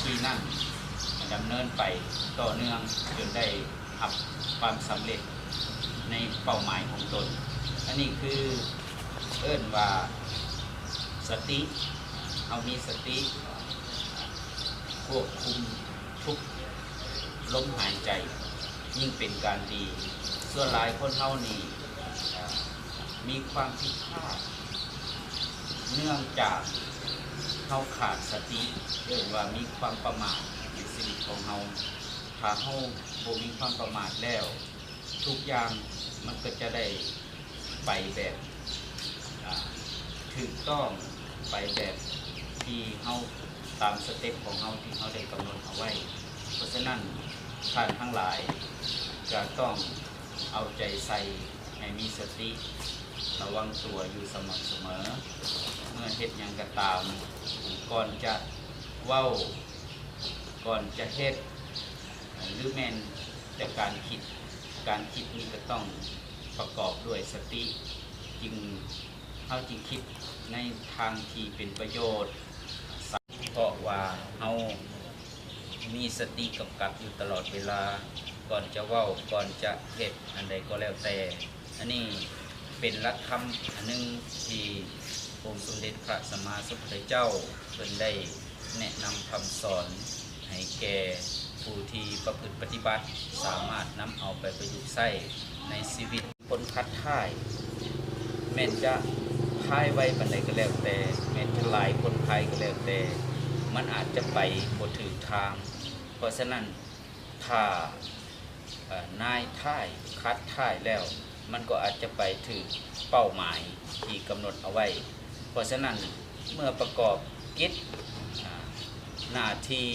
ທີ່ນັ້ນດຳເນີນໄປຕໍ່ເນື່ອງຈົນໄດ້ຮັບຄວາມສຳເລັດໃນເປົ້າໝາຍຂອງຕົນ. ອັນນີ້ຄືເອີ້ນວ່າສະຕິ, ເຮົາມີສະຕິຄວບຄຸມທຸກລົມຫາຍໃຈ ຍິ່ງເປັນການດີ. ສ່ວນຫຼາຍຄົນເຮົານີ້ ມີຄວາມຜິດພາດ ເນື່ອງຈາກເຮົາຂາດສະຕິ, ເອີ້ນວ່າມີຄວາມປະໝາດໃນຊີວິດຂອງເຮົາ. ຖ້າເຮົາບໍ່ມີຄວາມປະໝາດແລ້ວ, ທຸກຢ່າງມັນກໍຈະໄດ້ໄປແບບ ອາ ຖືກຕ້ອງ, ໄປແບບທີ່ເຮົາ, ຕາມສະເຕັບຂອງເຮົາທີ່ເຮົາໄດ້ກຳນົດເອົາໄວ້. ເພາະສະນັ້ນ, ທ່ານທັງຫຼາຍກໍຕ້ອງ ເອົາໃຈໃສ່ໃຫ້ມີສະຕິ ລະວັງຕົວຢູ່ສະໝ່ຳສະເໝີ ເມື່ອເຮັດຫຍັງກໍຕາມ, ກ່ອນຈະເວົ້າ, ກ່ອນຈະເຮັດ ຫຼືແມ່ນແຕ່ການຄິດ. ການຄິດນີ້ກໍຕ້ອງປະກອບດ້ວຍສະຕິ ຈຶ່ງ ເຮົາຈຶ່ງຄິດໃນທາງທີ່ເປັນປະໂຫຍດ, ເພາະວ່າເຮົາມີສະຕິກຳກັບຢູ່ຕະຫຼອດເວລາ ກ່ອນຈະເວົ້າ, ກ່ອນຈະເຮັດອັນໃດກໍແລ້ວແຕ່. ອັນນີ້ເປັນຫຼັກທຳອັນໜຶ່ງທີ່ອົງສົມເດັດພະສຳມາສຳພຸດທະເຈົ້າເພິ່ນໄດ້ແນະນຳຄຳສອນໃຫ້ແກ່ຜູ້ທີ່ປະພຶດປະຕິບັດ ສາມາດນຳເອົາໄປປະຍຸກໃຊ້ໃນຊີວິດ. ຄົນຄັດທ້າຍ ແມ່ນຈະທ້າຍໄວປານໃດກໍແລ້ວແຕ່, ແມ່ນຈະຫຼາຍຄົນທ້າຍກໍແລ້ວແຕ່, ມັນອາດຈະໄປບໍ່ຖືກທາງ. ເພາະສະນັ້ນ, ຖ້າ, ເອີ, ນາຍທ້າຍຄັດທ້າຍແລ້ວ, ມັນກໍອາດຈະໄປຖືກເປົ້າໝາຍທີ່ກຳນົດເອົາໄວ້. ເພາະສະນັ້ນ, ເມື່ອປະກອບກິດ, ອາ, ໜ້າທີ່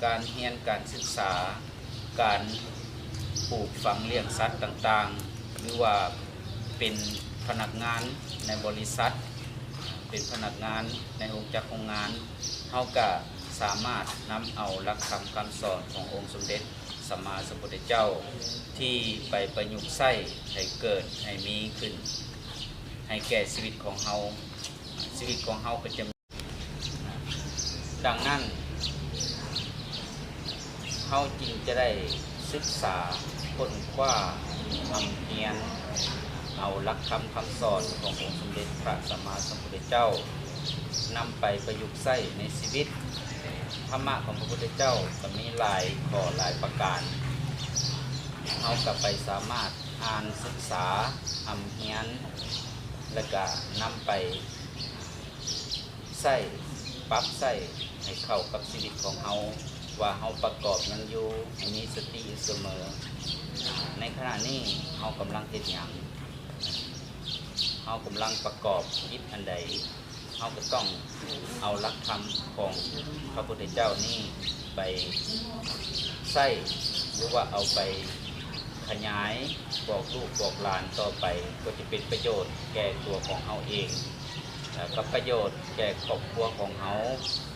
ການຮຽນການສຶກສາ, ການປູກຝັງລ້ຽງສັດຕ່າງໆ ຫຼືວ່າເປັນພະນັກງານໃນບໍລິສັດ, ເປັນພະນັກງານໃນໂຮງຈັກໂຮງງານ, ເຮົາກະສາມາດນຳເອົາຫຼັກທຳຄຳສອນຂອງອົງສົມເດັດສຳມາສຳພຸດທະເຈົ້າ ທີ່ໄປປະຍຸກໃຊ້ໃຫ້ເກີດໃຫ້ມີຂຶ້ນ ໃຫ້ແກ່ຊີວິດຂອງເຮົາ, ຊີວິດຂອງເຮົາກໍຈະ ດັ່ງນັ້ນ, ເຮົາຈຶ່ງຈະໄດ້ສຶກສາ, ຄົ້ນຄວ້າ, ຮ່ຳຮຽນເອົາຫຼັກທຳຄຳສອນຂອງອົງສົມເດັດພະສຳມາສຳພຸດທະເຈົ້າ ນຳໄປປະຍຸກໃຊ້ໃນຊີວິດ. ທຳມະຂອງພະພຸດທະເຈົ້າກໍມີຫຼາຍຂໍ້ຫຼາຍປະການ, ເຮົາກໍໄປສາມາດອ່ານ, ສຶກສາ, ຮ່ຳຮຽນ ແລະກະນຳໄປ ໃຊ້, ປັບໃຊ້ໃຫ້ເຂົ້າກັບຊີວິດຂອງເຮົາ ວ່າເຮົາປະກອບຫຍັງຢູ່, ໃຫ້ມີສະຕິຢູ່ສະເໝີ. ໃນຂະນະນີ້ເຮົາກຳລັງເຮັດຫຍັງ? ເຮົາກຳລັງປະກອບກິດອັນໃດ? ເຮົາກໍຕ້ອງເອົາຫຼັກທຳຂອງພະພຸດທະເຈົ້ານີ້ໄປໃຊ້ ຫຼືວ່າເອົາໄປຂະຫຍາຍບອກລູກບອກຫຼານຕໍ່ໄປ, ກໍຈະເປັນປະໂຫຍດແກ່ຕົວຂອງເຮົາເອງ ແລະ ກໍປະໂຫຍດແກ່ຄອບຄົວຂອງເຮົາ,